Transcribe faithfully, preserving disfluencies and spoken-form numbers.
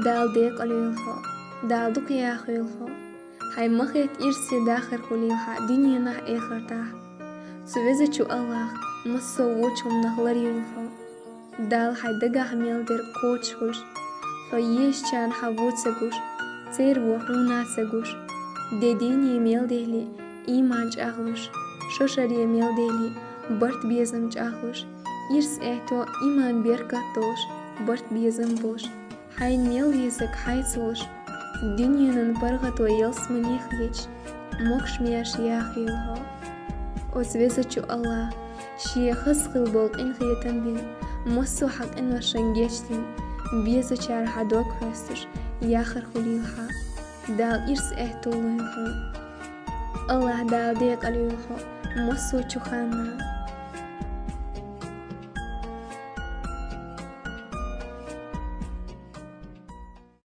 Дала декъалъойла хьо, Дала дукха яхъйойла хьо. Хьай ма хетта ирсе дахар хулийла хьа дуненахь, эхартахь. Цу Везачу АллахӀа массо а вочу хӀуманах ларйойла хьо. Дала хьай дагахь мел дерг кхочушхуьлуш, хьо езачарна хьан во ца гуш, церан во хьуна ца гуш, де дийне мел делахь а, ийман чӀагӀлуш, шо шаре мел делахь а, барт-безам чӀагӀлуш, ирс аьтту, ийман беркат долуш, барт-безам болуш, хьайна мел везарг хьайца волуш, дуьненан паргӀато ялсамане хеташ, могуш-маьрша яхъйойла хьо. Оцу Везачу АллахӀа Шен хаза хила болу къинхетам бина, массо а хьан къиношна гечдина, безачара хьан дог хьоьстуш, яхар хулийла хьан. Дала ирс аьтту лойла хьуна. АллахӀа Дала декъалъойла хьо массо а чу ханна.